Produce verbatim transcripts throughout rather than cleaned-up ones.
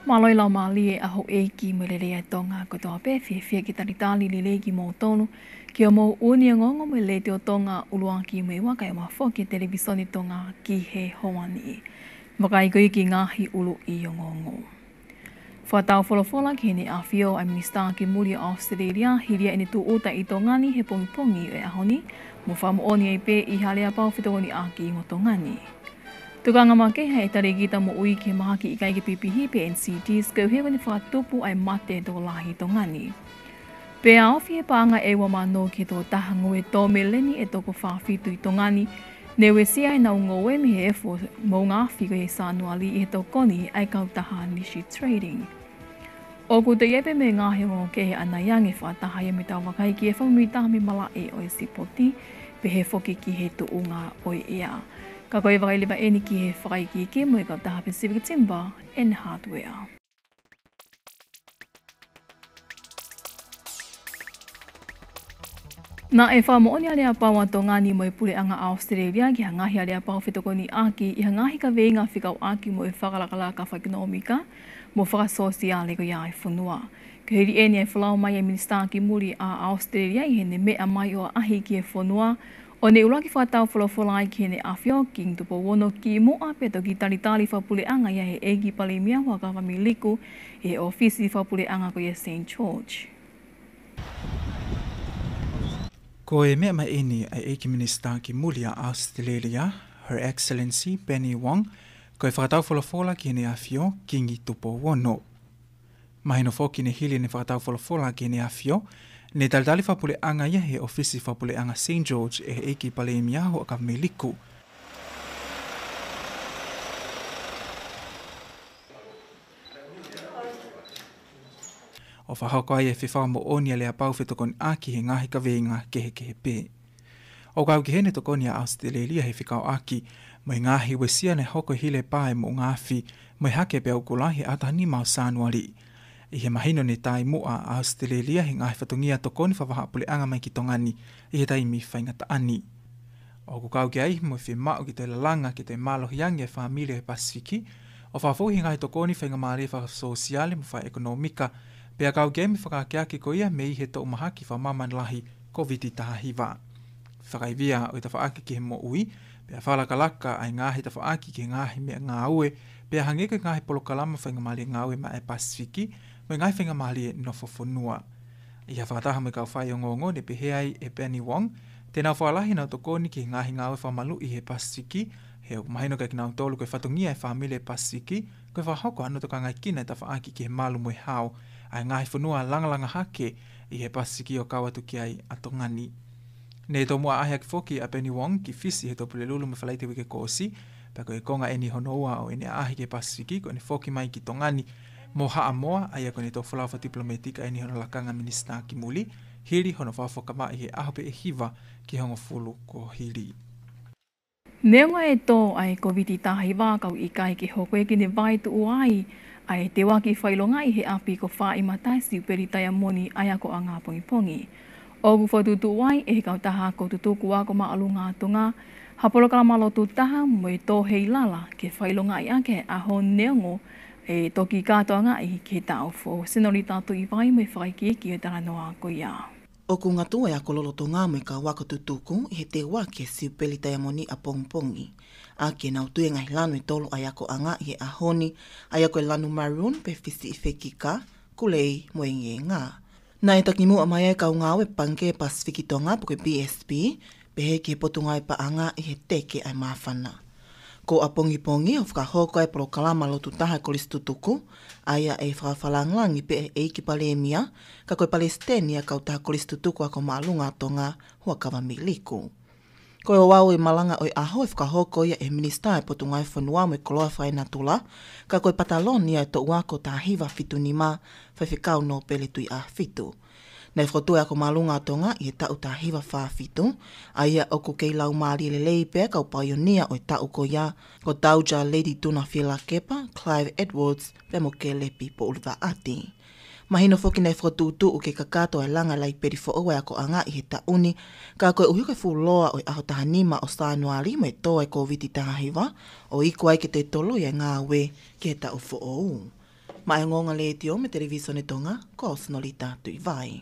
Mālō e laumālie ʻa houʻeiki mo e lelei ʻa Tonga kotoa pē, fiefia ke talitali lelei kimoutolu ki hoʻomou ʻū ongoongo mei he Letiō Tonga ʻuluaki mo e ua kae ʻumaʻā foki e Televīsone Tonga ki he ʻaho ni. Vakai ko ia ki he ngaahi ʻuluʻi ongoongo. Fakatau folofola ki Heʻene ʻAfio ʻa e Minisitā ki Muli ʻa ʻAositelēlia, hili ʻene tūʻuta ʻi Tonga ni he pongipongi ʻo e ʻaho ni, mo fakamoʻoni ai pē ʻi ha aleapau fetokoniʻaki mo Tonga ni. Tokanga makehe ʻa e Talēkita Moʻui ki he Mahaki ʻIkai ke Pipihi pe N C Ds koeʻuhi ko ʻene fakatupu ʻa e mate tokolahi ʻi Tonga ni. Pea ofi e paʻanga ʻe ua mano ki he toko taha ngoue tō meleni ʻe toko fā fitu ʻi Tonga ni, ne uesia ʻenau ngoue mei he efu moʻunga afi ko ia ʻi Sānuali ʻi he tokoni ʻa e kautaha Nishi Trading. ʻOku toe ʻi ai pē mo e ngaahi ongoongo kehe ʻanai ange fakataha ia mo ʻetau vakai ki he fakamuimuitaha mei he malaʻe ʻo e sipoti, pehē foki ki he tuʻunga ʻo e ʻea. Ka ko e vakai leva eni ki he fakaikiiki mo e kautaha Pacific Timber and Hardware. Naʻe fakamoʻoni ʻa e aleapau ʻa Tonga ni mo e Puleʻanga ʻAositelēlia ki ha ngaahi aleapau fetokoniʻaki ʻi ha ngaahi kaveinga fekauʻaki mo e fakalakalaka fakaʻekonōmika mo fakasōsiale ko ia ʻa e fonua. Ko e hili eni ʻa e folau mai ʻa e Minisitā ki Muli ʻa ʻAositelēlia ʻi heʻene meʻa mai ʻo ʻaʻahi ki he fonua, ʻo ne ʻuluaki fakatau folofola ai ki Heʻene ʻAfio Kingi Tupou Ono kimuʻa pea toki talitali fakapuleʻanga ia ʻe he ʻEiki Palēmia Huʻakavameiliku ʻi he ʻōfisi fakapuleʻanga ko ia Saint George. Ko e meʻa mai eni ʻa e ʻEiki Minisitā ki Muli ʻa ʻAositelēlia, Her Excellency Penny Wong, ko e fakatau folofola ki Heʻene ʻAfio Kingi Tupou Ono. Mahino foki ne hili ʻene fakatau folofola ki Heʻene ʻAfio, ne talitali fakapuleʻanga ia ʻe he ʻōfisi fakapuleʻanga Saint George ʻe he ʻEiki Palēmia Huʻakavameiliku. ʻO fakahoko ai e fefakamoʻoni aleapau fetokoniʻaki he ngaahi kaveinga kehekehe pē. ʻOku kau ki heni e tokoni ʻa ʻAositelēlia he fekauʻaki mo e ngaahi uesia ne hoko hili e pā e moʻunga afi mo e hake pea ukula he ʻaho taha nima ʻo Sānuali. ʻI he mahino ne taʻimuʻa ʻa ʻAositelēlia he ngaahi fatongia tokoni fakavahaʻapuleʻanga mai ki Tonga ni ʻi he taimi faingataʻa ni. ʻOku kau ki ai mo e fiemaʻu ke toe lalanga ke toe mālohi ange e fāmili ʻo e Pasifiki, ʻo fakafou he ngaahi tokoni faingamālie fakasōsiale mo fakaʻekonōmika, pea kau ki ai mo e fakaakeake ko ia mei he toʻu mahaki fakamāmani lahi Kōviti taha hiva. Fakaivia ʻo e tafaʻaki ki he moʻui, pea fakalakalaka ʻa e ngaahi tafaʻaki ki he ngaahi meʻangāue, pea hangē ko e ngaahi polokalama faingamālie ngāue maʻa e Pasifiki, mo e ngaahi faingamālie nofo fonua. ʻI ha fakataha mo e kau faiongoongo ne pehē ai ʻe Penny Wong, te nau fakalahi ʻenau tokoni ki he ngaahi ngāue fakamaluʻi he Pasifiki, he ʻoku mahino kiate kinautolu ko e fatongia e fāmili ʻo e Pasifiki, ko e fakahoko ʻa hono tokangaʻekina e tafaʻaki ki he malu mo e hao ʻa e ngaahi fonua langalanga hake ʻi he Pasifiki ʻo kau atu ki ai ʻa Tonga ni. Ne tomuʻa ʻaʻahi ʻaki foki ʻa Penny Wong ki Fisi he Tupulelulu mo e Falaite uike kuo ʻosi, pea ko e konga eni hono ua ʻo ʻene ʻaʻahi ki he Pasifiki, ko ʻene foki mai ki Tonga ni mo Haʻamoa, ʻa ia ko ʻene toʻu folau fakatipilometika eni hono lakanga Minisitā ki Muli, hili hono fakafoki mai he ʻaho pē ʻe hiva ki he hongofulu kuo hili. Neongo e tō ʻa e Kōviti taha hiva, ka ʻoku ʻikai ke hoko ia ke ne vaetuʻu ai ʻa e teuaki fakaʻilongaʻi he ʻapi ko Fāʻi Matae Siupeli Taiamoni ʻa e akoʻanga pongipongi. ʻOku fokotuʻutuʻu ai ʻe he kautaha ako tutuku ako māʻolunga ʻa Tonga ha polokalama lotu taha mo e tō heilala ke fakaʻilongaʻi ʻaki e ʻaho neongo ʻe toki kātoangaʻi ki he taʻu foʻou. Senolita Tuʻivai mo e fakaikiiki ʻo e talanoa ko ia. ʻOku ngāue ʻa e ako lolotonga mo e kau ako tutuku ʻi he teuaki e Siupeli Taiamoni ʻapongipongi, ʻaki ʻenau tui e ngaahi lanu ʻe tolu ʻa e akoʻanga ʻi he ʻaho ni, ʻa ia ko e lanu maroon pe fisiʻi fekika, kulei mo e ngēngā. Naʻe takimuʻa mai ai e kau ngāue Pangikē Pasifiki Tonga pe ko e P S P, pehē ki he Potungāue Paʻanga ʻi he teke ʻa e māfana. Ko ʻapongipongi ʻoku fakahoko ai e polokalama lotu taha e Kolisi Tutuku, ʻa ia ʻe fakafakalāngilangi pē ʻe he ʻEiki Palēmia, ka ko e Palesiteni ʻa e Kautaha Kolisi Tutuku Ako Māʻolunga ʻa Tonga, Huʻakavameiliku. Ko e ouau e malanga ʻo e ʻaho ʻe fakahoko ia ʻe he Minisitā ʻo e Potungāue Fonua mo e Koloa Fakaenatula, ka ko e pataloni ia ʻo e toʻu ako taha hiva fitu nima, Faifekau Nōpele Tuʻiʻāfitu. Naʻe fokotuʻu e Ako Māʻolunga ʻa Tonga ʻi he taʻu taha hiva fā fitu, ʻa ia ʻoku kei laumālie lelei pē ʻa e kau paionia ʻo e taʻu ko ia, ko Tauja Lady Tunafielakepa, Clive Edwards, pea mo Kelepi Poʻulivaʻati. Mahino foki naʻe fokotuʻutuʻu ke kakato e langa e laipeli foʻou ʻa e akoʻanga ʻi he taʻu ni, ka koeʻuhi ko e fuoloa ʻo e ʻaho taha nima ʻo Sānuali mo e tō e Kōviti taha hiva, ʻo iku ai ke toe toloi e ngāue ki he taʻu foʻou. Maʻá e Ongoongo Letiō mo e Televisone Tonga, ko Sinolita Tuʻivai.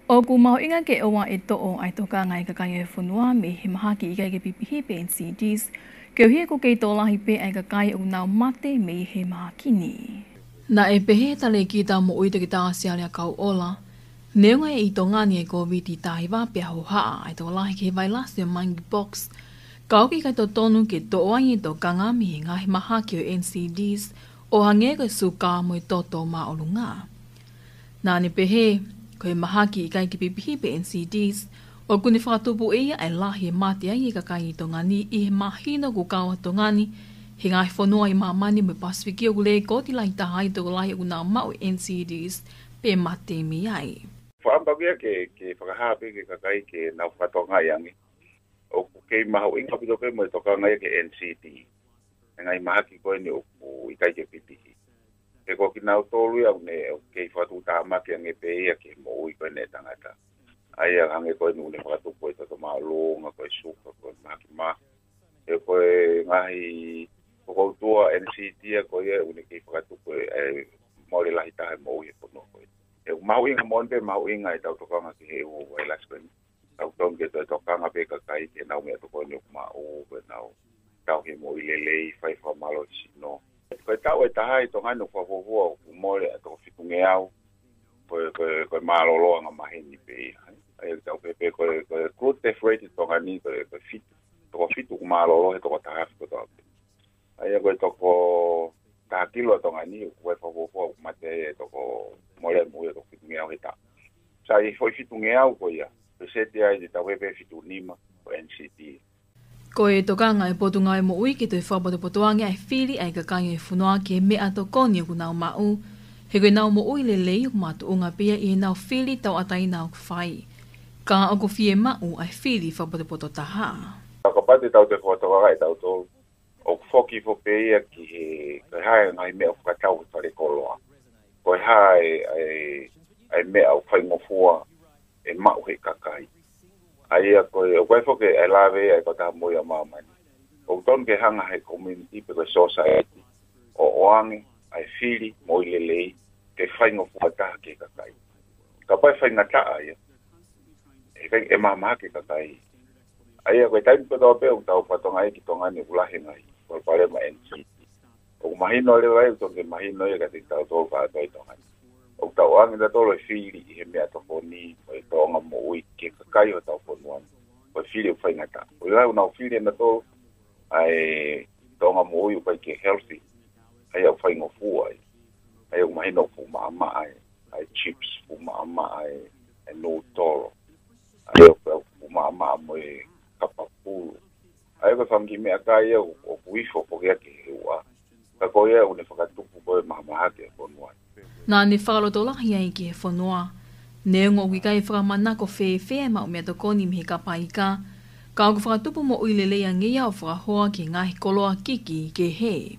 ʻOku mahuʻinga ke ʻoua ʻe toʻo ʻa e tokanga ʻa e kakai ʻo e fonua mei he mahaki ʻikai ke pipihi pe N C Ds, koeʻuhi ʻoku kei tokolahi pē ʻa e kakai ʻoku nau mate mei he mahaki ni. Naʻe pehē ʻe he talēkita moʻui Toketā Sialea Kauʻola, neongo ʻi Tonga ni e Kōviti taha hiva pea hohaʻa ʻa e tokolahi ki he vailasi ʻo e monkeypox, ka ʻoku ʻikai totonu ke toʻo ai e tokanga mei he ngaahi mahaki ʻo e N C Ds, ʻo hangē ko e suka mo e toto māʻolunga. Naʻá ne pehē, ko e mahaki ʻikai ke pipihi pe N C Ds, ʻoku ne fakatupu ʻe ia ʻa e lahi e mate ai e kakai ʻi Tonga ni ʻi he mahino kuo kau ʻa Tonga ni he ngaahi fonua ʻi māmani mo e Pasifiki ʻoku lekooti lahi taha ai e tokolahi ʻoku nau maʻu e N C Ds pe mate mei ai. Fakaʻamu ia ke, ke fakahā pē ki he kakai ke nau fakatokangaʻi ange. ʻOku kei mahuʻinga ʻaupito pē mo e tokanga ia ki he N C D. E ngaahi mahaki ko eni ʻoku ʻikai ke pipihi. He ko kinautolu ia ʻoku ne, ʻoku kei fakatuʻutāmaki ange pē ia ki he moʻui ko eni e tangata. ʻA ia hangē ko eni ʻoku ne fakatupu e toto māʻolunga, ko e suka, ko e mahaki mā. He ko e ngaahi, ko e koutua N C D ia ko ia ʻoku ne kei fakatupu e, e mole lahi taha e moʻui he fonua ko eni. ʻOku mahuʻinga moʻoni pē, mahuʻinga ʻetau tokanga ki he ʻū vailasi ko eni. Tau tonu ke toe tokanga pē kakai ke nau meʻatokoni ʻoku maʻu, ke nau tauhi e moʻui lelei, fai fakamālohisino. Ko e taʻu ʻe taha ʻi Tonga ni ʻoku fakafuofua ʻoku mole ʻa e toko fitungeau, ko e, ko e, ko e mālōlō angamaheni pē ia. ʻA ia tau pehē pē ko e, ko e crude death rate ʻi Tonga ni, ko e, ko e fitu, toko fitu ʻoku mālōlō he toko taha afe kotoa pē. ʻA ia ko e toko taha kilu ʻa Tonga ni, ʻoku fakafuofua ʻoku mate ai e toko mole moʻui ʻe toko fitungeau he taʻu. Sai e foʻi fitungeau ko ia, peseti ia ʻe tau pehē pē fitu nima ko e N C D. Ko e tokanga ʻa e Potungāue Moʻui ke toe fakapotopoto ange ʻa e fili ʻa e kakai ʻo e fonua ki he meʻatokoni ʻoku nau maʻu, he ko ʻenau moʻui lelei ʻoku makatuʻunga pē ia ʻi heʻenau fili tauʻatāina ʻoku fai. Ka ʻoku fiemaʻu ʻa e fili fakapotopoto taha. Ka kapau te tau toe fakatokangaʻi ʻe tautolu, ʻoku foki hifo pē ia ki he, ko e hā e ngaahi meʻa ʻoku fakatau he falekoloa. Ko e hā e, e, e meʻa ʻoku faingofua ʻe maʻu he kakai. ʻA ia ko e, ʻoku ʻi ai foki e lave ʻa e Kautaha Moʻui ʻa Māmani. ʻOku tonu ke hanga he community pe ko e society ʻo ʻoange ʻa e fili moʻui lelei ke faingofua taha ki he kakai. Kapau ʻe faingataʻa ia, ʻe ʻikai, ʻe mahamahaki e kakai. ʻA ia ko e taimi kotoa pē ʻoku tau fakatokangaʻi ki Tonga ni ʻoku lahi e ngaahi palopalema N C D. ʻOku mahino leva ia, ʻoku tonu ke mahino ia kiate kitautolu kātoa ʻi Tonga ni. ʻOku tau ʻoange ʻe tautolu e fili ʻi he meʻatokoni mo e tōʻonga moʻui ki he kakai ʻo hotau fonua ni. Ko e fili ʻoku faingataʻa. ʻOku ʻi ai ʻenau fili ʻe nautolu ʻa e tōʻonga moʻui ʻoku ʻikai ke healthy. ʻA ia ʻoku faingofua ai. ʻA ia ʻoku mahino ʻoku fuʻu maʻamaʻa e, ʻa e chips, fuʻu maʻamaʻa e, e nūtolo. ʻA ia ʻoku fuʻu maʻamaʻa mo e kapapulu. ʻA ia ko e fanga kiʻi meʻakai ia ʻoku, ʻoku ifo foki ia ki he ua. Ka ko ia ʻoku ne fakatupu ko e mahamahaki e fonua. Naʻá ne fakalotolahi ai ki he fonua, neongo ʻoku ʻikai fakamanako fēfē e maʻu meʻatokoni mei he kapaika, ka ʻoku fakatupu moʻui lelei ange ia ʻo fakahoa ki he ngaahi koloa kiki kehe.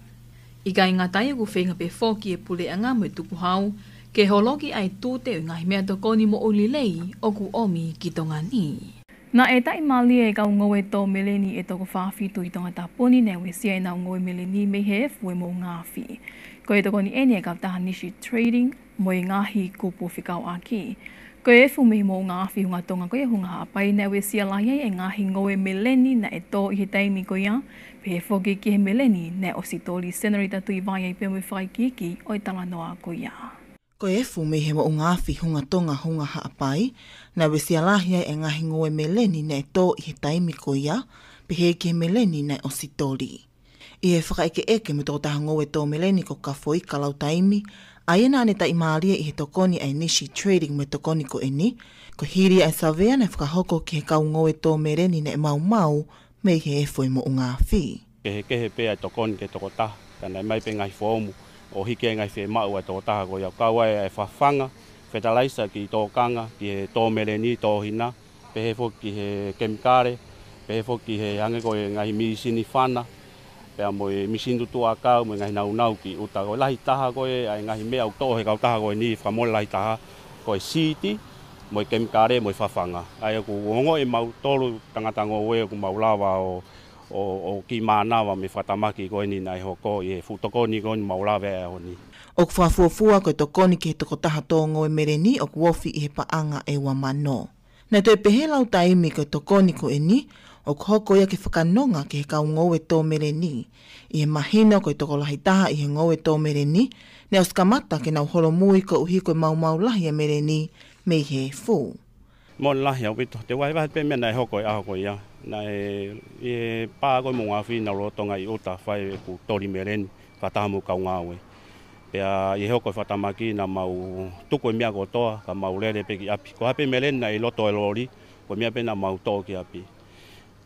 ʻIkai ngata ai, ʻoku feinga pē foki e puleʻanga mo e tukuhau ke holoki ʻa e tute ʻo e ngaahi meʻatokoni moʻui lelei ʻoku ʻomi ki Tonga ni. Naʻe taʻimālie e kau ngoue tō meleni ʻe toko fā fitu ʻi Tongatapu ni naʻe uesia ʻenau ngoue meleni mei he efu ʻo e moʻunga afi. Ko e tokoni ʻeni ʻa e kautaha Nishi Trading mo e ngaahi kupu fekauʻaki. Ko e efu mei he moʻunga afi Hunga Tonga ko ia Hunga Haʻapai naʻe uesia lahi ai e ngaahi ngoue meleni naʻe tō ʻi he taimi ko ia, pehē foki ki he meleni naʻe ʻosi toli. Senolita Tuʻivai ai pē mo e fakaikiiki ʻo e talanoa ko ia. Ko e efu mei he moʻunga afi Hunga Tonga Hunga Haʻapai, naʻe uesia lahi ai e ngaahi ngoue meleni naʻe tō ʻi he taimi ko ia, pehē ki he meleni naʻe ʻosi toli. ʻI he fakaʻekeʻeke mo e tokotaha ngoue tō meleni ko Kafoika Lautaimi, ʻa ia naʻá ne taʻimālie ʻi he tokoni ʻa e Nishi Trading mo e tokoni ko ʻeni, ko e hili ʻa e savea naʻe fakahoko ki he kau ngoue tō meleni naʻe maumau mei he efu ʻo e moʻunga afi. Kehekehe pē ʻa e tokoni ki he tokotaha, ka naʻe ʻomai pē ngaahi foomu ʻo hiki ai ngaahi fiemaʻu ʻa e tokotaha ko ia, ʻo kau ai e fafanga, fetalaisa ki tōkanga, ki he tō meleni, tō hina, pehē foki ki he kemikale, pehē foki ki he hangē ko e ngaahi mīsini fana, pea mo e mīsini tutuʻa ʻakau, mo e ngaahi naunau ki ʻuta. Ko e lahi taha ko ē ʻa e ngaahi meʻa ʻoku toʻo he kautaha ko ʻeni fakamole lahi taha, ko e siiti, mo e kemikale, mo e fafanga. ʻA ia ʻoku ongoʻi ʻe mautolu tangata ngoue ʻoku mau lava ʻo ʻo, ʻo kiʻi mānava mei he fakatamaki ko ʻeni naʻe hoko ʻi he fuʻu tokoni ko ʻeni mau lave ai he ʻaho ni. ʻOku fakafuofua ko e tokoni ki he tokotaha tō ngoue meleni ʻoku ofi ʻi he paʻanga ʻe ua mano. Naʻe toe pehē ʻe Lautaimi ko e tokoni ko eni ʻoku hoko ia ke fakanonga ki he kau ngoue tō meleni. ʻI he mahino ko e tokolahi taha ʻi he ngoue tō meleni, ne ʻosi kamata ke nau holomui koeʻuhi ko e maumau lahi e meleni mei he efu. Moʻoni lahi ʻaupito. Te u vahevahe pē meʻa naʻe hoko he ʻaho ko ia. Naʻe ʻi he pā ko ē mo e ngaahi fili naʻa nau lolotonga ʻi ʻuta fai ʻeku toli meleni, fakataha mo e kau ngāue. Pea ʻi he hoko e fakatamaki naʻa mau tuku e meʻa kotoa, ka mau lele pē ki ʻapi. Ko e hā pē meleni naʻe ʻi loto e loli, ko e meʻa pē naʻa mau toʻo ki ʻapi.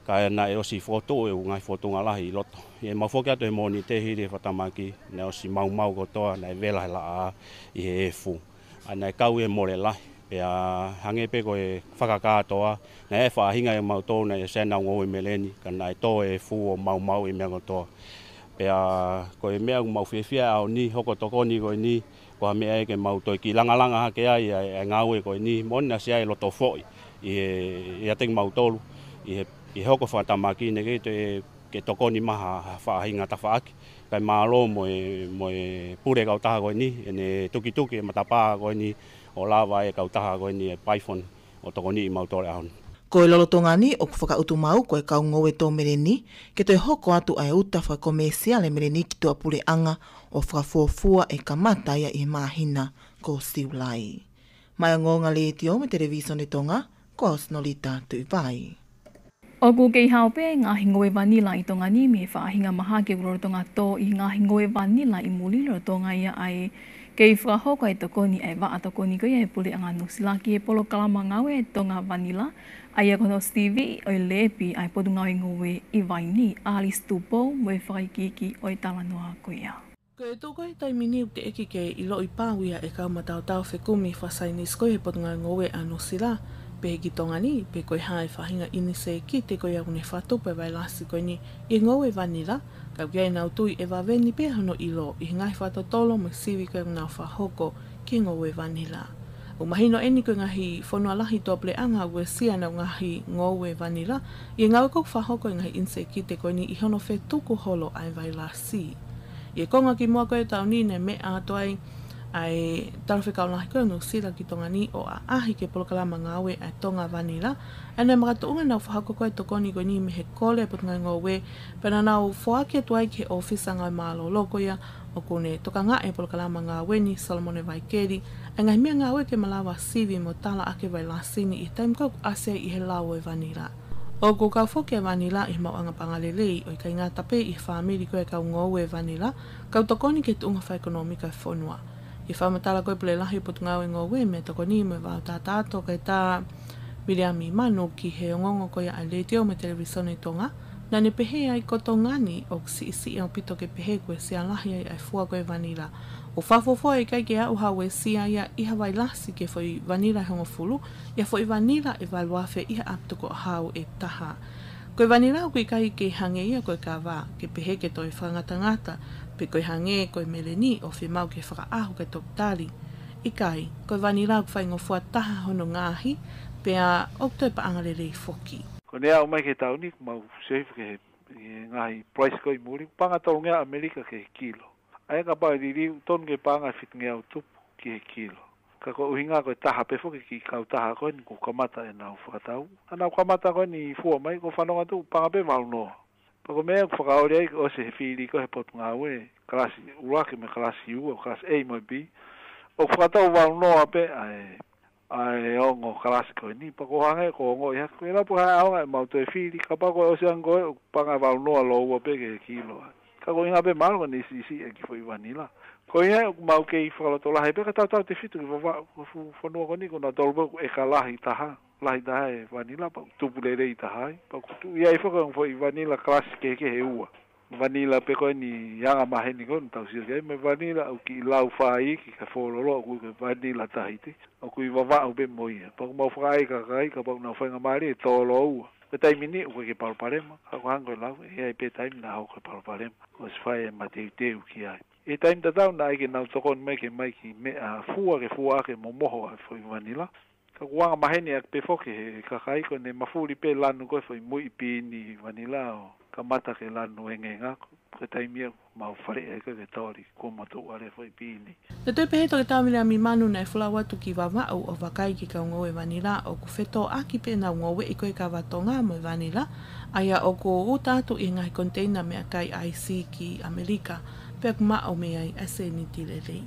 Ka naʻe ʻosi fokotuʻu e ngaahi fotunga lahi ʻi loto. ʻI heʻemau foki atu he Mōnite hili e fakatamaki, naʻe ʻosi maumau kotoa, naʻe vela he laʻā ʻi he efu. ʻA ia naʻe kau ʻi he mole lahi. Pea hangē pē ko e fakakātoa, naʻe faʻahinga ʻe mautolu naʻe ʻosi ʻenau ngoue meleni, ka naʻe tō e efu ʻo maumauʻi e meʻa kotoa. Pea ko e meʻa ʻoku mau fiefia ai he ʻaho ni, hoko e tokoni ko eni, ko ha meʻa ia ke mau toe kiʻi langalanga hake ai ʻa e, ʻa e ngāue ko eni, moʻoni naʻe ʻosi ʻi ai e loto foʻi ʻi he, ʻiate kimautolu, ʻi he, ʻi he hoko e fakatamaki, naʻe ʻikai toe ke tokoni mai ha, ha faʻahinga tafaʻaki. Kae mālō mo e, mo e pule kautaha ko eni, ʻene tukituki e matapā ko eni ʻo lava e kautaha ko eni e Python ʻo tokoniʻi mautolu he ʻaho ni. Ko e lolotonga ni ʻoku fakautu maʻu ko e kau ngoue tō meleni ke toe hoko atu ʻa e uta fakakomēsiale meleni ki tuʻapuleʻanga ʻo fakafuofua ʻe kamata ia ʻi he māhina ko Siulai. Maʻá e ongoongo Letiō mo e Televisone Tonga, ko au Sinolita Tuʻivai. ʻOku kei hao pē ngaahi ngoue vanila ʻi Tonga ni mei he faʻahinga mahaki ʻoku lolotonga tō ʻi he ngaahi ngoue vanila ʻi muli, lolotonga ia ʻa e kei fakahoko e tokoni ʻa e vaʻa tokoni ko ia ʻa e Puleʻanga Nuʻusila ki he polokalama ngāue ʻa e Tonga Vanila, ʻa ia ko hono sivi ʻo e lēpi ʻa e Potungāue Ngoue ʻi Vainī. Alice Tupou mo e fakaikiiki ʻo e talanoa ko ia. Ko e tuʻu ko ē he taimi ni ʻoku teʻeki ke ʻiloʻi pau ia ʻe he kau mataotao fekumi fakasaienisi ko ē he Potungāue Ngoue ʻa Nuʻusila, pe ki Tonga ni, pe ko e hā e faʻahinga ʻinisēkite ko ia ʻoku ne fakatupu e vailasi ko eni ʻi he ngoue vanila, ka ʻoku ʻi ai ʻenau tui ʻe vave ni pē hono ʻilo ʻi he ngaahi fakatotolo mo e sivi ko ē ʻoku nau fakahoko ki he ngoue vanila. ʻOku mahino eni ko e ngaahi fonua lahi tuʻapuleʻanga ʻoku uesia ʻenau ngaahi ngoue vanila ʻi he ngāue ko ē ʻoku fakahoko e ngaahi ʻinisēkite ko eni ʻi hono fetuku holo ʻa e vailasi. ʻI he konga kimuʻa ko ē ʻo e taʻu ni naʻe meʻa atu ai ʻa e Talafekau Lahi ko ē ʻo Nuʻusila ki Tonga ni ʻo ʻaʻahi ki he polokalama ngāue ʻa e Tonga Vanila, ʻa ia naʻe makatuʻunga ʻenau fakahoko ko ē e tokoni ko eni mei he kole ʻa e Potungāue Ngoue, pea naʻa nau foaki atu ai ki he ʻōfisa ngāue mālōlō ko ia ʻoku ne tokangaʻi e polokalama ngāue ni, Solomone Vaikeli, ʻa e ngaahi meʻangāue ke malava sivi mo tala ʻaki e vailasi ni ʻi he taimi ko ē ʻoku ʻasi ai ʻi he lau ʻo e vanila. ʻOku kau foki e vanila ʻi he maʻuʻanga paʻanga lelei, ʻo ʻikai ngata pē ʻi he fāmili ko ē ʻo e kau ngoue vanila, ka ʻoku tokoni ki he tuʻunga fakaʻekonōmika ʻo e fonua. ʻI he fakamatala ko ē ʻa e Pule Lahi ʻo e Potungāue Ngoue, meʻatokoni mo e vaotatau, Toketā Viliami Manu, ki he ongoongo ko ia ʻa e Letiō mo e Televisone Tonga, naʻa ne pehē ai ko Tonga ni ʻoku siʻisiʻi ʻaupito ke pehē kuo uesia lahi ai ʻa e fua ko ē ʻo e vanila. ʻOku fakafuofua ʻe ʻikai ke aʻu ha uesia ia ʻi ha vailasi ki he foʻi vanila ʻe hongofulu, ʻi ha foʻi vanila ʻe valu afe ʻi ha ʻapi tukuhau ʻe taha. Ko e vanila ʻoku ʻikai ke hangē ia ko e kava, ke pehē ke toe fakangatangata, pe ko e hangē ko e meleni ʻoku fiemaʻu ke fakaʻaho ki he toketā. ʻIkai, ko e vanila ʻoku faingofua taha hono ngaahi, pea ʻoku toe paʻanga lelei foki. Ko ʻene aʻu mai ki he taʻu ni, ʻoku mau save ki he, ʻi he ngaahi price ko ē ʻi muli, paʻanga tolungeau ʻAmelika ki he kilo. ʻA ia kapau ʻe liliu, tonu ke paʻanga fitungeau tupu ki he kilo. Ka ko e ʻuhinga ko e taha pē foki e kiʻi kautaha ko eni kuo kamata ʻenau fakatau. ʻA ʻenau kamata ko eni fua mai, ko e fanongo atu, paʻanga pē valu noa. Pea ko e meʻa ʻoku fakaoli ai, ʻosi e fili ko ē he Potungāue, kalasi ʻuluaki mo e kalasi ua, kalasi A mo e B. ʻOku fakatau valu noa pē ʻa e, ʻa e ongo kalasi ko eni, pea ko e hangē ko e ongoʻi hake, ko e lapu ha ʻaonga ʻemau toe fili, kapau ko e ʻosi ange ko ē, ʻoku paʻanga valu noa lōua pē ki he kilo ai. Ka ko e ʻuhinga pē mālō ko ʻene siʻisiʻi e kiʻi foʻi vanila. Ko ia ʻoku mau kei fakalotolahi pē ka tautautefito ke vavaʻu, ko e fuʻu fonua ko eni ko nautolu pē ʻoku ʻeka lahi taha. Lahi taha e vanila, pea ʻoku tupu lelei taha ai. Pea ʻoku tuʻu ia ʻi he foʻi, foʻi vanila kalasi kehekehe ʻe ua. Vanila pē ko eni anga maheni ko ē ʻoku tau sio ki ai, mo e vanila ʻoku kiʻi lau fāʻi ki he fōlolo, ʻoku ʻikai ko e vanila Tahiti. ʻOku ʻi Vavaʻu pē mo ia. Pea ʻoku mau fakaʻai ki he kakai, kapau ʻoku nau faingamālie ʻe tō lōua. Ko e taimi ni ʻoku ʻikai ke palopalema, ka ko e hangē ko e lau, ʻe ʻi ai pē taimi naʻa hoko e palopalema. Kuo ʻosi fai e mateuteu ki ai. ʻI he taimi tatau naʻe ʻikai ke nau tokoni mai ke ʻomai e kiʻi meʻa fua ke fua ʻaki e momoho ʻa e foʻi vanila. Ka ʻoku anga maheni ʻaki pē foki ʻe he kakai ko ʻene mafuli pē lanu ko ē foʻi muiʻi pīni vanila ʻo kamata ke lanu engeenga. Ko e taimi ia mau faleʻi ai ko e ke toli, kuo mau tuʻu ʻa e foʻi pini. Naʻe toe pehē ʻe Toketā Viliami Manu naʻe folau atu ki Vavaʻu ʻo vakai ki he kau ngoue vanila ʻoku fetōʻaki pē ʻenau ngoueʻi ko e kava Tonga mo e vanila, ʻa ia ʻoku ʻuta atu ʻi he ngaahi koniteina meʻakai ʻaisi ki ʻAmelika, pea ʻoku maʻu mei ai ʻa e sēniti lelei.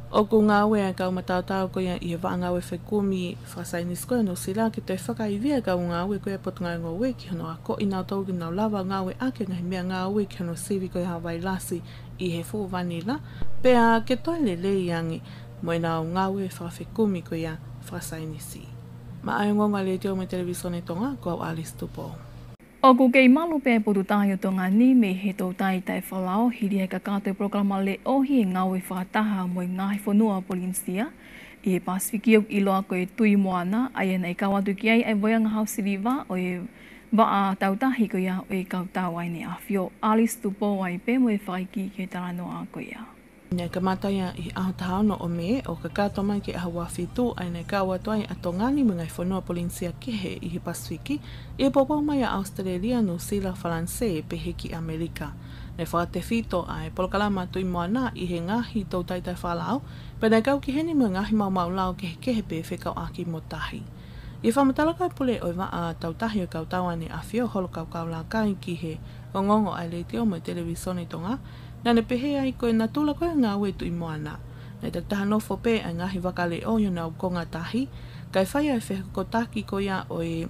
ʻOku ngāue ʻa e kau mataotao ko ia ʻi he vaʻa ngāue fekumi fakasaienisi ko ia ʻa Nuʻusila ke toe fakaivia e kau ngāue ko ia ʻa e Potungāue Ngoue ki hono akoʻi kinautolu ke nau lava ngāueʻaki e ngaahi meʻangāue ki hono sivi ko ia ha vailasi ʻi he fuʻu vanila, pea ke toe lelei ange mo ʻenau ngāue fakafekumi ko ia fakasaienisi. Maʻá e ongoongo ʻa e Letiō mo e Televīsone Tonga, ko au Alice Tupou. ʻOku kei malu pē ʻa e Potu Tahi ʻo Tonga ni mei he toutai taʻefakalao, hili ia e kakato e polokalama leʻohi e ngāue fakataha mo e ngaahi fonua Polinisia ʻi he Pasifiki ʻoku ʻiloa ko e Tui Moana, ʻa ia naʻe kau atu ki ai ʻa e Voea Ngahau Siliva ʻo e vaʻa tautahi ko ia ʻo e kau tauʻatāina ʻAfio. Alice Tupou ai pē mo e fakaikiiki e talanoa ko ia. Naʻe kamata ia ʻi he ʻaho taha ono ʻo Mē ʻo kakato mai ki he ʻaho ua fitu, ʻa ia naʻe kau atu ai ʻa Tonga ni mo e ngaahi fonua Polinisia kehe ʻi he Pasifiki, ʻi he poupou mai ʻa ʻAositelēlia, Nuʻusila, Falanisē, pehē ki ʻAmelika. Naʻe fakatefito ʻa e polokalama Tui Moana ʻi he ngaahi toutai taʻefakalao, pea naʻe kau ki heni mo e ngaahi maumau lao kehekehe pea fekauʻaki mo tahi. ʻI he fakamatala ko ia ʻa e pule ʻo e vaʻa tautahi ʻo e kau tauʻatāina ʻAfio, Holokaukau Lākai, ki he ongoongo ʻa e Letiō mo e Televīsone Tonga, naʻá ne pehē ai ko e natula ko ia e ngāue Tui Moana, naʻe takitaha nofo pē ʻa e ngaahi vaka leʻo ʻi honau konga tahi, kae fai ʻa e fehokotaki ko ia ʻo e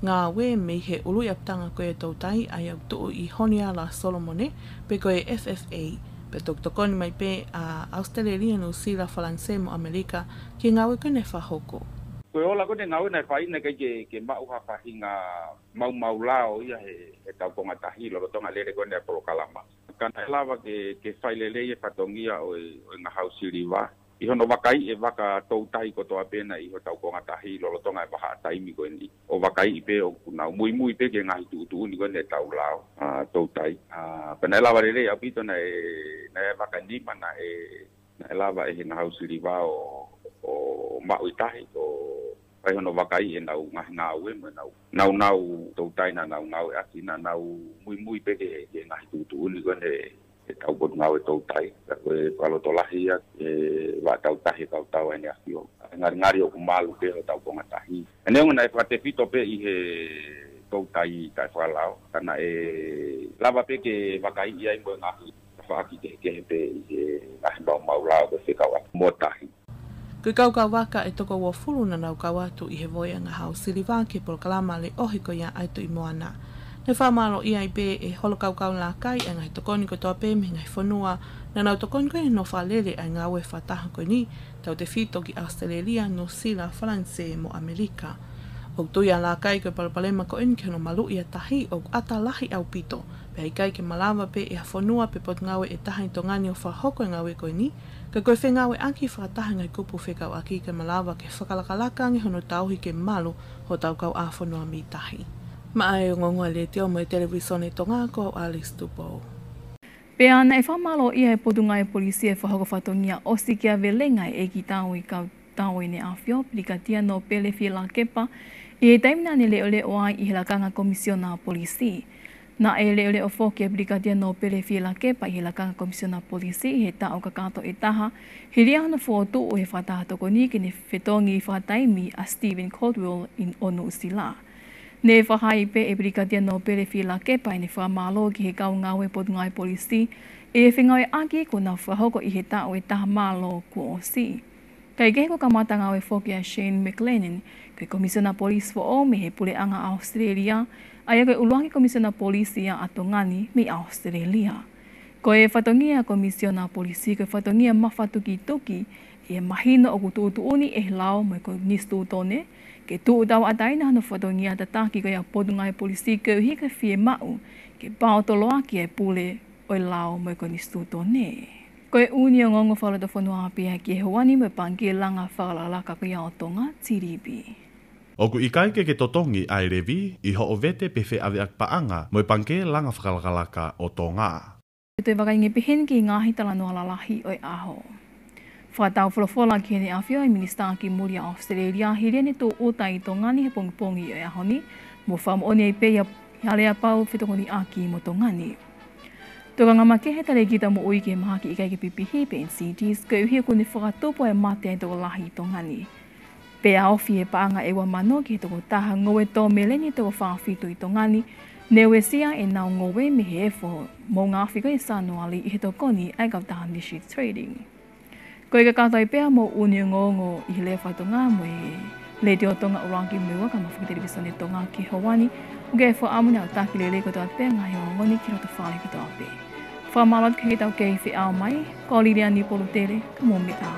ngāue mei he ʻuluʻi ʻapitanga ko ia e toutai, ʻa ia ʻoku tuʻu ʻi Honiala Solomone, pe ko e F F A, pea tokotokoni mai pē ʻa ʻAositelēlia, Nuʻusila, Falanisē mo ʻAmelika ki he ngāue ko ia naʻe fakahoko. Ko e ola ko eni e ngāue naʻe fai naʻe ʻikai ke, ke maʻu ha faʻahinga maumau lao ia he, he ʻetau konga tahi lolotonga e lele ko eni e polokalama. Ka naʻe lava ke, ke fai lelei e fatongia ʻo e, ʻo e Ngahau Siliva ʻi hono vakaiʻi e vaka toutai kotoa pē naʻe ʻi hotau konga tahi lolotonga e vahaʻa taimi ko eni, ʻo vakaiʻi pē ʻoku nau muimui pē ki he ngaahi tuʻutuʻuni ko eni ʻetau lao, ʻa, toutai. ʻA, pea naʻe lava lelei ʻaupito, naʻe, naʻe vaka nima naʻe, naʻe lava ʻe he Ngahau Siliva ʻo, ʻo maʻu ʻi tahi, ʻo fai hono vakaiʻi ʻenau ngaahi ngāue mo ʻenau, nau, nau toutai naʻa nau ngāueʻaki, naʻa nau muimui pē ki he, ki he ngaahi tuʻutuʻuni ko eni ʻetau potungāue toutai. Ka ko e fakalotolahi ia e vaʻa tautahi e kau tauʻatāina ʻAfio. Ngalingali ʻoku malu pē hotau konga tahi. Neongo naʻe fakatefito pē ʻi he toutai taʻefakalao, ka naʻe lava pē ke vakaiʻi ai mo e ngaahi tafaʻaki kehekehe pē ʻi he ngaahi maumau lao ko e fekauʻaki mo tahi. Ko e kau kau vaka ʻe toko uofulu naʻa nau kau atu ʻi he Voea Ngahau Siliva ki he polokalama leʻohi ko ia ʻa e Tui Moana. Naʻe fakamālōʻia ai pē ʻe Holokaukau Lākai ʻa e ngaahi tokoni kotoa pē mei he ngaahi fonua naʻa nau tokoni ko ia ʻi hono fakalele ʻa e ngāue fakataha ko eni, tautefito ki ʻAositelēlia, Nuʻusila, Falanisē mo ʻAmelika. ʻOku tui ʻa Lākai ko e palopalema ko eni ki hono maluʻi ʻa tahi ʻoku ʻata lahi ʻaupito, pea ʻikai ke malava pē ʻe ha fonua pe potungāue ʻe taha ʻi Tonga ni ʻo fakahoko e ngāue ko eni, ka ko e fengāueʻaki fakataha e ngaahi kupu fekauʻaki ke malava ke fakalakalaka ange hono tauhi ke malu hotau kauʻāfonua mei tahi. Maʻá e ongoongo ʻa e Letiō mo e Televīsone Tonga, ko au Alice Tupou. Pea naʻe fakamālōʻia ʻe he Potungāue Polisi e fakahoko fatongia ʻosikiavelenga e ʻeikitau ʻo e kau tauʻatāina ʻAfio, Pilikatia Nōpele Fielakepa, ʻi he taimi naʻá ne leʻoleʻo ai ʻi he lakanga Komisiona Polisi. Naʻe leʻoleʻo foki ʻa Pilikatia Nōpele Fielakepa ʻi he lakanga Komisiona Polisi ʻi he taʻu kakato ʻe taha, hili ia hono fokotuʻu ʻo e fakataha tokoni ke ne fetongi fakataimi ʻa Stephen Caldwell ʻi, ʻo Nuʻusila. Ne fakahā pē ʻe Pilikatia Nōpele Fielakepa ʻene fakamālō ki he kau ngāue Potungāue Polisi ʻi he fengāueʻaki kuo nau fakahoko ʻi he taʻu ʻe taha mālō kuo ʻosi. Kae kehe, kuo kamata ngāue foki ʻa Shane McLennan ko e Komisiona Polisi foʻou mei he Puleʻanga ʻAositelēlia, ʻa ia ko e ʻuluaki Komisiona Polisi ia ʻa Tonga ni mei ʻAositelēlia. Ko e fatongia Komisiona Polisi ko e fatongia mafatukituki ʻi he mahino ʻoku tuʻutuʻuni ʻe he lao mo e Konisitūtone ke tuʻu tauʻatāina hono fatongia tataki ko ia ʻa e Potungāue Polisi koeʻuhi ko e fiemaʻu ke paotoloaki e pule ʻo e lao mo e Konisitūtone. Ko e ʻū ongoongo fakalotofonua pē ia ki he houa ni mei he Pangikē Langa Fakalakalaka ko ia ʻo Tonga, T D B. ʻOku ʻikai ke ke totongi ʻa e levi ʻi hoʻo vete pe feʻaveʻaki paʻanga mo e Pangikē Langa Fakalakalaka ʻo Tonga. Toe vakai angē pē heni ki he ngaahi talanoa lalahi ʻo e ʻaho. Fakatau folofola ki Heʻene ʻAfio ʻa e Minisitā ki Muli ʻa ʻAositelēlia hili ʻene tūʻuta ʻi Tonga ni he pongipongi ʻo e ʻaho ni, mo fakamoʻoni ai pē ʻa e aleapau fetokoniʻaki mo Tonga ni. Tokanga makehe e talēkita moʻui ki he mahaki ʻikai ke pipihi pe NCDs, koeʻuhi he kuo ne fakatupu e mate ʻa e tokolahi ʻi Tonga ni. Pea ofi e paʻanga ʻe ua mano ki he toko taha ngoue tō meleni ʻe toko fā fitu ʻi Tonga ni, ne uesia ʻenau ngoue mei he efo moʻunga afi ko ia ʻi Sānuali ʻi he tokoni ʻa e kautaha Nishi Trading. Ko ia ka kātoi pē ʻa e moʻoni ongoongo ʻi he lea faka-Tonga mo e Letiō Tonga ʻUluaki mo e Ua, ka mo e Fakatelevīsone Tonga ki he houa ni, ʻoku ʻi ai e fakaʻamu ke aʻutaki lelei kotoa pē ʻa e ngaahi ongoongo ni ki loto fale kotoa pē. Fakamālō atu ki he tau kei feʻao mai, ko Liliani Polutele, ka mou meʻa ā.